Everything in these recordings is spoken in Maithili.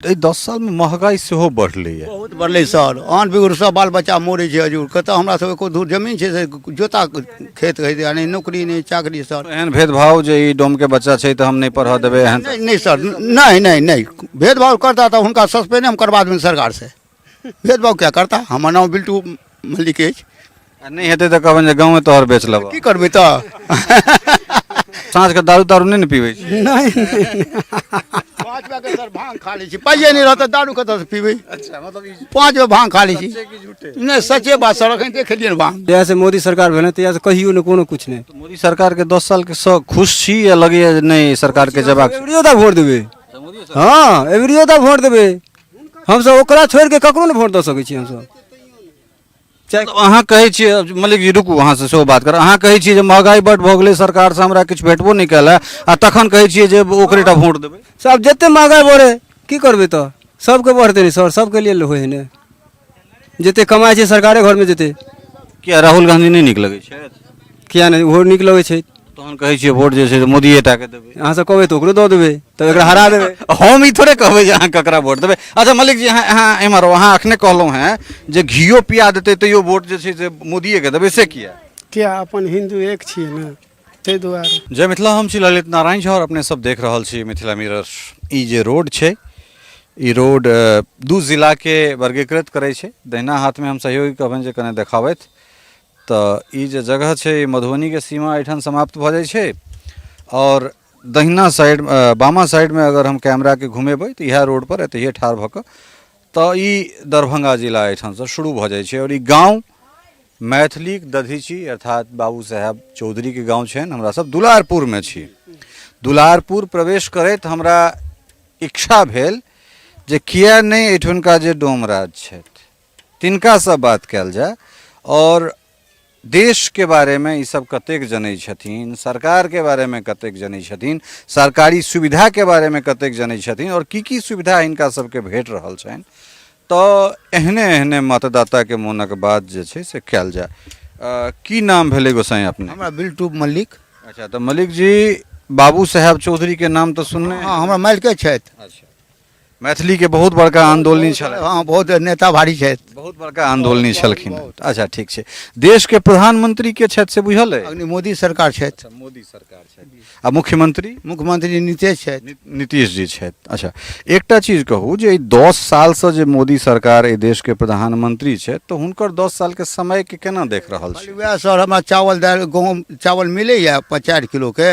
एहि 10 सालमे महगाइ सेहो बढ़लैए। बहुत बढ़लै सर, आन बेगर सब बाल बच्चा मरै छै हजूर। कतऽ हमरा सब एको धूर जमीन छै से जोता खेत होइ छै, नहि नौकरी नहि चाकरी सर। एहन भेदभाव जे ई डोमके बच्चा छै तऽ हम नहि पढ़ऽ देबै, एहन नहि? नहि सर, नहि नहि नहि। भेदभाव करता तऽ हुनका सस्पेंड हम करबा देबनि सरकारसँ। भेदभाव किया करता? हमर नाम बिल्टू मल्लिक अछि। आ नहि हेतै तऽ कहबनि जे गाँवे तोहर बेच लेबह। की करबै तऽ? साँझके दारू तारू नहि ने पीबै छी? नहि नहि। 5 बेर सर भांग खा लै छी, पाइए नहि रहत तऽ दारू कतऽसँ पीबै? अच्छा, मतलब 5 बेर भांग खा लै छी। नहि, सचे बात सर, एखन देखेलियै ने भांग। जहियासँ मोदी सरकार भेलै तहियासँ कहियो नहि कोनो किछु नहि। मोदी सरकारके 10 सालके सँ खुश छी या लगैए जे नहि सरकारके जेबाक? एबरियो दा वोट देबै। हँ, एबरियो दा वोट देबै हमसब, ओकरा छोड़ि कऽ ककरो नहि वोट दऽ सकै छी हमसब। चाहे अहाँ कहै छियै, मल्लिक जी रुकू, अहाँसँ सेहो बात करब। अहाँ कहै छियै जे महगाइ बड्ड भऽ गेलै, सरकारसँ हमरा किछु भेटबो नहि कयल हँ, आ तखन कहै छियै जे ओकरे टा वोट देबै। सब जते महगाइ बढ़े की करबै तऽ सबके बढ़तै ने सर, सबके लेल होइ हइ ने। जते कमाइ छै सरकारे घरमे जेतै। किया, राहुल गाँधी नहि नीक लगै छै? किया नहि, ओहो नीक लगै छै। तहन कहै छियै वोट जे छै से मोदिये टाके देबै। अहाँ सब कहबै तऽ ओकरो दऽ देबै, तब एकरा हरा देबै। हम ई थोड़े कहबै जे अहाँ ककरा वोट देबै। अच्छा मल्लिक जी, अहाँ अहाँ एम्हर आउ। अहाँ अखने कहलहुँ हेँ जे घियो पिया देतै तैयो वोट जे छै से मोदियेके देबै, से किया? किया, अपन हिन्दू एक छियै ने, ताहि दुआरे। जय मिथिला, हम छी ललित नारायण झा और अपने सब देख रहल छी मिथिला मिरर। ई जे रोड छै, ई रोड 2 जिलाके वर्गीकृत करै छै। दहिना हाथमे हम सहयोगी कहबनि जे कने देखाबथि, तऽ ई जे जगह छै ई मधुबनीके सीमा एहिठाम समाप्त भऽ जाइ छै, आओर दहिना साइड, बामा साइडमे अगर हम कैमराके घुमेबै तऽ इएह रोडपर एतहिए ठाढ़ भऽ कऽ तऽ ई दरभंगा जिला एहिठामसँ शुरू भऽ जाइ छै। आओर ई गाँव मैथिलीक दधीची अर्थात बाबू साहेब चौधरीके गाँव छनि। हमरा सब दुलारपुरमे छी। दुलारपुर प्रवेश करैत हमरा इच्छा भेल जे किए नहि एहिठुनका जे डोमराज छथि तिनकासँ बात कयल जाय, आओर देशके बारेमे ई सब कतेक जनै छथिन, सरकारके बारेमे कतेक जनै छथिन, सरकारी सुविधाके बारेमे कतेक जनै छथिन, आओर की की सुविधा हिनका सबके भेट रहल छनि। तऽ एहने एहने मतदाताके मोनक बात जे छै से कयल जाय। की नाम भेलै गोसाई अपने? हमरा बिल्टू मल्लिक। अच्छा, तऽ मल्लिक जी बाबू साहेब चौधरीके नाम तऽ सुनने? हँ, हमरा मालिके छथि। अच्छा, मैथिलीके बहुत बड़का आन्दोलनी छलै। हँ, बहुत नेता भारी छथि। बहुत बड़का आन्दोलनी छलखिन। अच्छा ठीक छै। देशके प्रधानमंत्री के छथि से बुझल अइ? अग्नि मोदी सरकार छथि। अच्छा, मोदी सरकार छथि। आ मुख्यमंत्री? मुख्यमंत्री नीतीश छथि। नीतीश जी छथि। अच्छा, एकटा चीज कहू जे एहि 10 सालसँ जे मोदी सरकार एहि देशके प्रधानमंत्री छथि, तऽ हुनकर 10 सालके समयके केना देख रहल छी? वएह सर, हमरा चावल दालि गहूँम चावल मिलैए 4 किलोके,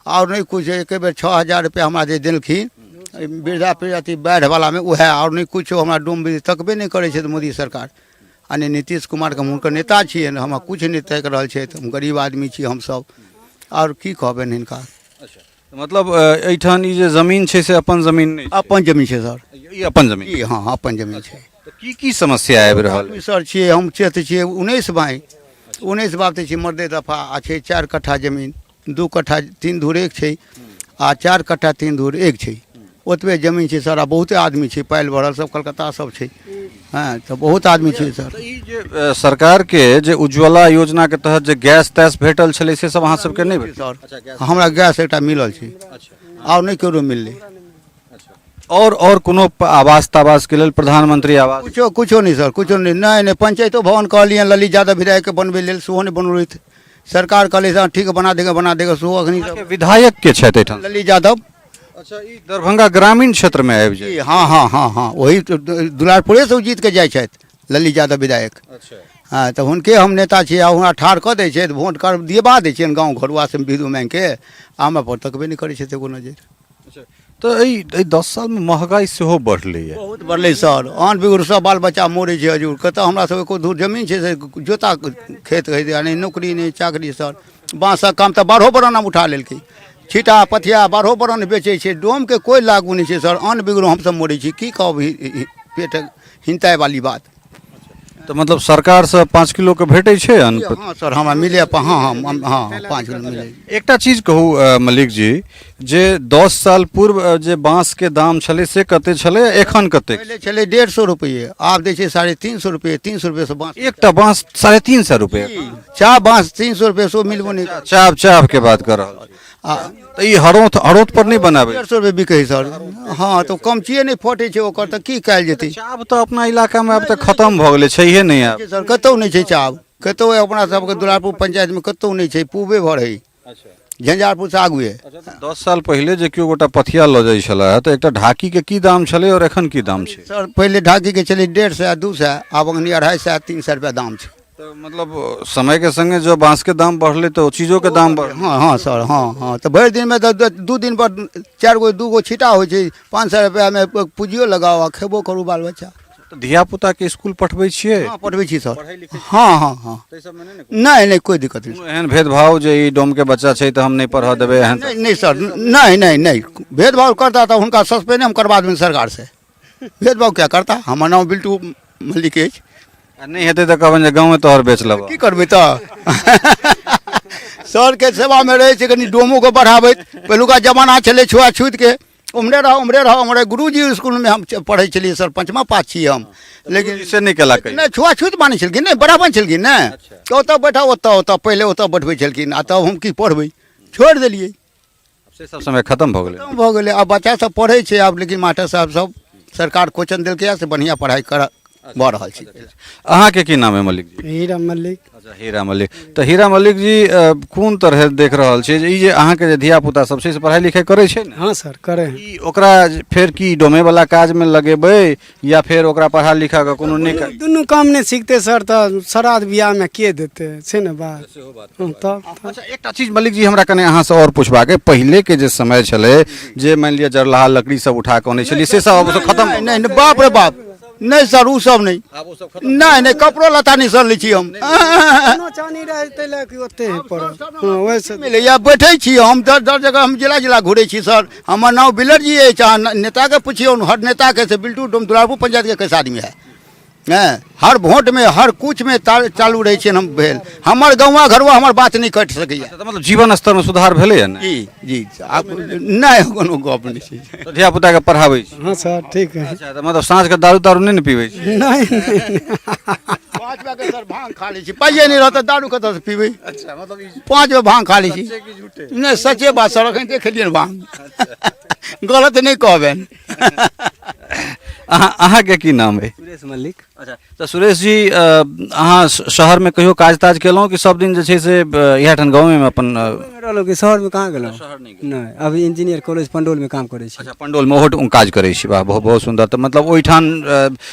आओर नहि किछु। एके बेर 6000 रुपैआ हमरा जे देलखिन वृद्धा पेंशन अथी बाढ़िवलामे, उएह, आओर नहि किछो। हमरा डोम बिजली तकबे नहि करै छथि मोदी सरकार आ नहि नीतीश कुमारके। हम हुनकर नेता छियनि, हमरा किछु नहि ताकि रहल छथि। हम गरीब आदमी छी हमसभ, आओर की कहबनि हिनका। अच्छा, मतलब एहिठाम ई जे जमीन छै से अपन जमीन नहि? अपन जमीन छै सर। ई अपन जमीन? जी हँ, अपन जमीन छै। तऽ की की समस्या आबि रहल आदमी सर छियै हम? चेत छियै 19 भाइ, 19 बाप तऽ छियै मर्दे दफा। आ छै 4 कट्ठा जमीन, 2 कट्ठा 3 धूर 1 छै आ 4 कट्ठा 3 धूर 1 छै, ओतबे जमीन छै सर। आ बहुते आदमी छै पायल बढ़ल, सब कलकत्ता सब छै। हँ, तऽ बहुत आदमी छै सर। तऽ ई जे सरकारके जे उज्ज्वला योजनाके तहत जे गैस तैस भेटल छलै से सब अहाँ सबके नहि भेटल? सर, हमरा गैस एकटा मिलल छै, आओर नहि केकरो मिललै। और कोनो आवास तावास के लेल, प्रधानमंत्री आवास? कुछो कुछो नहि सर, कुछो नहि। नहि नहि, पंचायतो भवन कहलियनि ललित यादव विधायकके बनबै लेल, सेहो नहि बनबैत। सरकार कहलै हँ ठीक बना देगा, बना देगा, सेहो अखनी अहाँके विधायक के छथि एहिठाम? ललित यादव। अच्छा, ई दरभंगा ग्रामीण क्षेत्र में आबि जाय? हँ हँ हँ हँ, वही दुलारपुरे से जीत के जाइ छथि ललित यादव विधायक। अच्छा। हँ, तऽ हुनके हम नेता छियै, आ हुनका ठाढ़ कऽ दै छथि, वोट कर दियबा दै छियनि गाँव घरुआ से विधु माँगिके, आ हमरा पर तकबे नहि करै छथि एको नजरि। तऽ एहि एहि 10 सालमे महगाइ सेहो बढ़लैए? बहुत बढ़लै सर, आन बेगर सब बाल बच्चा मरै छै हजूर। कतऽ हमरा सब एको धूर जमीन छै से जोता खेत होइ छै, नहि नौकरी नहि चाकरी सर। बाँसक काम तऽ 12 बरन उठा लेलकै, छिटा पथिया 12 बरन बेचै छै। डोमके कोइ लागू नहि छै सर, अन्न बेगर हमसब मरै छी। की कहब, पेट हिनताइ वाली बात। तऽ मतलब सरकारसँ 5 किलोके भेटै छै अन्न? हँ सर, हमरा मिले। हँ हँ हँ, 5 किलो मिले। एकटा चीज कहू मल्लिक जी, जे 10 साल पूर्व जे बाँसके दाम छलै से कते छलै, एखन कते? पहिले छलै 150 रुपैए, आब दै छै 350 रुपैए। 300 रुपैएसँ बाँस। एकटा बाँस 350 रुपैए? चाह बाँस 300 रुपैए, सो मिलबो नहि। चाप चापके बात कऽ रहल छी। आ तऽ ई हरौत हरौत पर नहि बनाबै 150 रुपए बिकै है सर। हँ, तऽ कमचिए नहि फटै छै ओकर, तऽ की कयल जेतै? चाब तऽ अपना इलाकामे आब तऽ खतम भऽ गेलै, छैहे नहि आब। सर, कतहु नहि छै चाब, कतहु अपना सबके दुलारपुर पंचायतमे कतहु नहि छै, पूबे भर है, झंझारपुरसँ आगुए। 10 साल पहिले जे केओ गोटा पथिया लऽ जाइ छलै तऽ एकटा ढाकीके की दाम छलै आओर एखन की दाम छै? सर, पहिले ढाकीके छलै 150, 200, आब एखन 250, 300 रुपैआ दाम छै। तऽ मतलब समयके सङ्गे जँ बाँसके दाम बढ़लै तऽ ओ चीजोके दाम बढ़लै। हँ हँ सर, हँ हँ। तऽ भरि दिनमे तऽ 2 दिन पर 4 गो 2 गो छिटा होइ छै। 500 रुपैआमे पूँजियो लगाउ आ खेबो करू बाल बच्चा। तऽ धियापुताके स्कूल पठबै छियै? हँ, पठबै छी सर। हँ हँ हँ। नहि नहि, कोइ दिक्कत नहि। कोनो एहन भेदभाव जे ई डोमके बच्चा छै तऽ हम नहि पढ़ऽ देबै, एहन? नहि नहि सर, नहि नहि नहि। भेदभाव करता तऽ हुनका सस्पेंड हम करबा देबनि सरकारसँ। भेदभाव क्या करता? हमर नाम बिल्टू मल्लिक अछि। आ नहि हेतै तऽ कहबनि जे गाँवे तोहर बेच लेबऽ। की करबै तऽ सरके सेवामे रहै छै, कनि डोमोके बढ़ाबैत। पहिलुका जमाना छलै छुआछूतके, उम्हरे रह उम्हरे रह उम्हरे। गुरुजी स्कूलमे हम पढ़ै छलियै सर, 5मा पास छी हम, लेकिन से नहि केला कहियो? नहि, छुआछूत मानै छलखिन, नहि बराबर छलखिन ने। ओतऽ बैठा, ओतऽ ओतऽ पहिले ओतऽ बैठबै छलखिन, आ तब हम की पढ़बै, छोड़ि देलियै। से सब समय खतम भऽ गेलै। खतम भऽ गेलै। आब बच्चा सब पढ़ै छै आब, लेकिन मास्टर साहब सब सरकार कोचन देलकै से बढ़िआँ पढ़ाइ कर भऽ रहल छै। अहाँके की नाम है मल्लिक जी? हीरा मल्लिक। अच्छा, हीरा मल्लिक। तऽ हीरा मल्लिक जी, कोन तरहे देख रहल छियै जे ई जे अहाँके जे धिया पुता सब छै से पढ़ाइ लिखाइ करै छै ने? हँ सर, करै हैं। ई ओकरा फेर की डोमे वाला काजमे लगेबै या फेर ओकरा पढ़ा लिखा कऽ कोनो नीक? दुनू काम नहि सीखतै सर तऽ श्राद्ध बियाहमे के देतै, छै ने बात? हँ, तब अच्छा, एकटा चीज मल्लिक जी हमरा कने अहाँसँ आओर पुछबाक अइ। पहिलेके जे समय छलै जे मानि लिअ जरलाहा लकड़ी सब उठा कऽ अनै छलियै, से सब आब खतम? नहि नहि नहि, बाप रे बाप, नहि सर, ओ सब नहि। नहि नहि, कपड़ो लत्ता नहि सर लै छी हम। कोनो चानी रहै ताहि लए कि ओते ही पड़ल। हँ, ओहिसँ मिलैया, बैठै छी हम दर दर जगह, हम जिला जिला घुरै छी सर। हमर नाम बिलर जी अछि, अहाँ नेताके पुछियौ, हर नेताके से बिल्टू डोम दुलारपुर पंचायतके कैसा आदमी है। हँ, हर वोटमे हर कुछमे चालू रहै छियनि हम। भेल हमर गौवा घरवा हमर बात नहि कटि सकैए। तऽ मतलब जीवन स्तरमे सुधार भेलैए ने? जी जी, आब नहि कोनो गप नहि छै। तऽ धियापुताके पढ़ाबै छी? हँ सर, ठीक है। अच्छा, तऽ मतलब साँझके दारू तारू नहि ने पीबै छी? नहि नहि। 5 बेर सर भांग खा लै छी, पाइए नहि रहत तऽ दारू कतऽसँ पीबै? अच्छा, मतलब 5 बेर भांग खा लै छी। नहि, सचे बात सर, एखन देखेलियै ने भांग, गलत नहि कहबनि। अहाँके की नाम अइ? सुरेश मल्लिक। अच्छा, तऽ सुरेश जी, अहाँ शहरमे कहियो काज ताज केलहुँ कि सब दिन जे छै से इएह ठाम गाँवेमे अपन रहलहुँ कि शहरमे कहाँ गेलहुँ? नहि, अभी इंजीनियर कॉलेज पंडौलमे काम करै छी। अच्छा, पंडौलमे ओहो काज करै छी। वाह, बहुत बहुत सुन्दर। तऽ मतलब ओहिठाम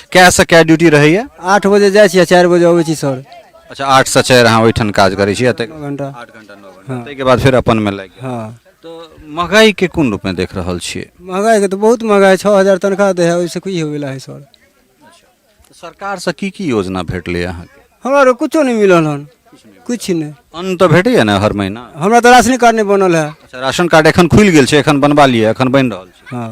कएसँ कए ड्यूटी रहैए? 8 बजे जाइ छी आ 4 बजे अबै छी सर। अच्छा, 8सँ 4 अहाँ ओहिठाम काज करै छी आ 9 घंटा। 8 घंटा, 9 घंटा, ताहिके बाद फेर अपनमे लागि गेल। हँ। तऽ महगाइके कोन रूपमे देख रहल छियै? महगाइके तऽ बहुत महगाइ, 6000 तनख्वाह दै है, ओहिसँ की होइवला है सर? तऽ सरकारसँ की की योजना भेटलै अहाँके? हमरा आरके कुछो नहि मिलल हन, किछु नहि। अन्न तऽ भेटैए ने हर महीना? हमरा तऽ राशन कार्ड नहि बनल है। अच्छा, राशन कार्ड एखन खुलि गेल छै, एखन बनबा लिअ, एखन बनि रहल छै। हँ।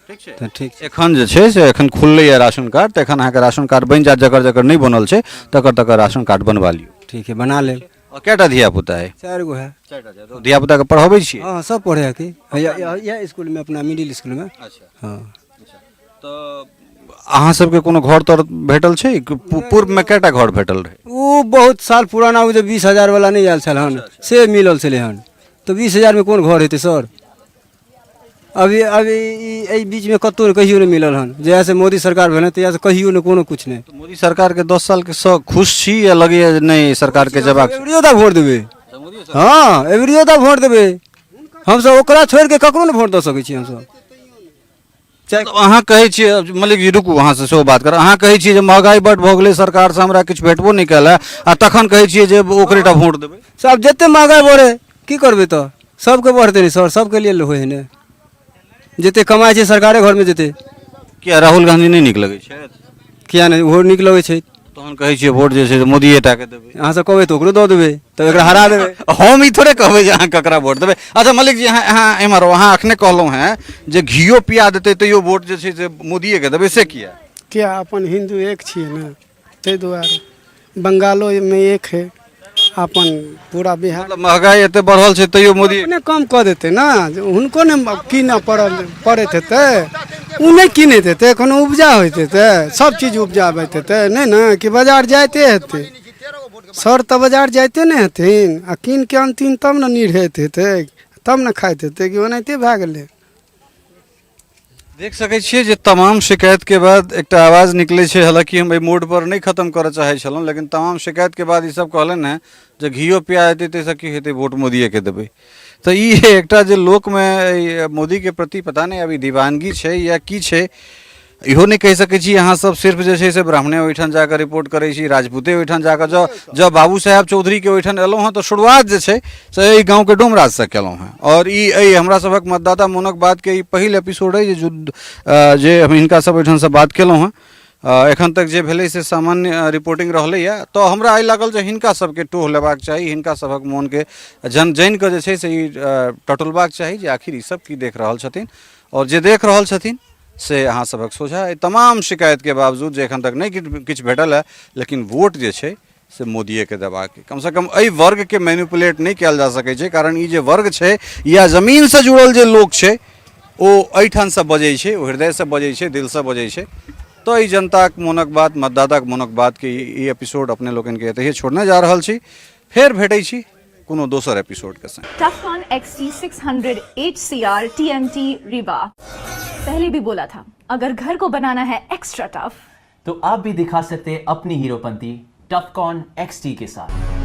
ठीक छै। तऽ ठीक छै। एखन जे छै से एखन खुललैए राशन कार्ड, तऽ एखन अहाँके राशन कार्ड बनि जायत। जकर जकर नहि बनल छै तकर तकर राशन कार्ड बनबा लियौ। ठीक है, बना लेब। आओर कएटा धिया पुता अइ? 4 गो है। 4टा। धिया पुताके पढ़बै छियै? हँ, सब पढ़े है कि इएह स्कूलमे, अपना मिडिल स्कूलमे। अच्छा। हँ। तऽ अहाँ सबके कोनो घर तर भेटल छै? पूर्वमे कएटा घर भेटल रहै? ओ बहुत साल पुराना, ओ जे 20,000 वाला नहि आयल छल हन, से मिलल छलै हन। तऽ 20,000मे कोन घर हेतै सर? अभी अभी एहि बीचमे कतहु कहियो नहि मिलल हन। जहियासँ मोदी सरकार भेलै तहियासँ कहियो नहि कोनो किछु नहि। तऽ मोदी सरकारके 10 सालके सँ खुश छी या लगैए जे नहि सरकारके जवाब? एबरियो दा वोट देबै। हँ, एबरियो दा वोट देबै हमसब, ओकरा छोड़ि कऽ ककरो नहि वोट दऽ सकै छी हमसब। चाहे अहाँ कहै छियै, मल्लिक जी रुकू, अहाँसँ सेहो बात करब। अहाँ कहै छियै जे महगाइ बड्ड भऽ गेलै, सरकारसँ हमरा किछु भेटबो नहि कयल आ तखन कहै छियै जे ओकरे टा वोट देबै। सब जते महगाइ बढ़े की करबै? तऽ सबके बढ़तै ने सर, सबके लिए होइ है ने। जते कमाइ छै सरकारे घरमे जेतै। किया, राहुल गांधी नहि नीक लगै छै? किया नहि, ओहो नीक लगै छै। तहन कहै छियै वोट जे छै से मोदिये टाके देबै। अहाँ सब कहबै तऽ ओकरो दऽ देबै, तब एकरा हरा देबै। हम ई थोड़े कहबै जे अहाँ ककरा वोट देबै। अच्छा मल्लिक जी, अहाँ अहाँ एम्हर आउ। अहाँ एखने कहलहुँ हेँ जे घियो पिया देतै तैयो वोट जे छै से मोदियेके देबै, से किया? किया, अपन हिन्दू एक छियै ने, ताहि दुआरे। बंगालोमे एक है, अपन पूरा बिहार। मतलब महगाई एते बढ़ल छै तैयो मोदी अपने कम कऽ देतै ने, जे हुनको ने कीनऽ पड़ल पड़ैत हेतै, ओ नहि कीनैत हेतै, कोनो उपजा होइत हेतै, सब चीज उपजाबैत हेतै नहि ने, कि बाजार जाइते हेतै सर? तऽ बाजार जाइते नहि हेथिन आ कीन के अनथिन तब ने निढ़ैत हेतै। तब ने खाइत हेतै कि ओनाहिते भए गेलै। देख सकै छियै जे तमाम शिकायतके बाद एकटा आवाज निकलै छै। हालाँकि हम एहि मोड पर नहि खत्म करऽ चाहै छलहुँ, लेकिन तमाम शिकायतके बाद ई सब कहलनि हेँ जे घियो पिया हेतै ताहिसँ की हेतै, वोट मोदिएके देबै। तऽ ई एकटा जे लोकमे एहि मोदीके प्रति पता नहि अभी दीवानगी छै या की छै, इहो नहि कहि सकै छी। अहाँ सब सिर्फ जे छै से ब्राह्मणे ओहिठाम जाकऽ रिपोर्ट करै छी, राजपूते ओहिठाम जाकऽ। जँ जँ बाबू साहेब चौधरीके ओहिठाम एलहुँ हँ तऽ शुरुआत जे छै से एहि गाँवके डोमराजसँ केलहुँ हँ। आओर ई एहि हमरा सभक मतदाता मोनक बातके ई पहिल एपिसोड अइ जे जे हम हिनका सब ओहिठामसँ बात केलहुँ हँ। एखन तक जे भेलै से सामान्य रिपोर्टिंग रहलैए। तऽ हमरा एहि लागल जे हिनका सबके टोह लेबाक चाही, हिनका सभक मोनके जन जानिकऽ जे छै से ई टटोलबाक चाही जे आखिर ई सब की देख रहल छथिन। आओर जे देख रहल छथिन से अहाँ सभक सोझा एहि तमाम शिकायतके बावजूद जे एखन तक नहि किछु भेटल है, लेकिन वोट जे छै से मोदिएके देबाक। कमसँ कम एहि वर्गके मैनिपुलेट नहि कयल जा सकै छै, कारण ई जे वर्ग छै या जमीनसँ जुड़ल जे लोक छै ओ एहिठामसँ बजै छै, ओ हृदयसँ बजै छै, दिलसँ बजै छै। तऽ एहि जनताक मोनक बात, मतदाताक मोनक बातके ई एपिसोड अपने लोकनिके एतहिए छोड़ने जा रहल छी। फेर भेटै छी कोनो दोसर एपिसोडके संग। Tufcon XT600 HCR TMT Rebar। पहले भी बोला था, अगर घर को बनाना है एक्स्ट्रा टफ तो आप भी दिखा सकते हैं अपनी हीरोपंती टफकॉन XT के साथ।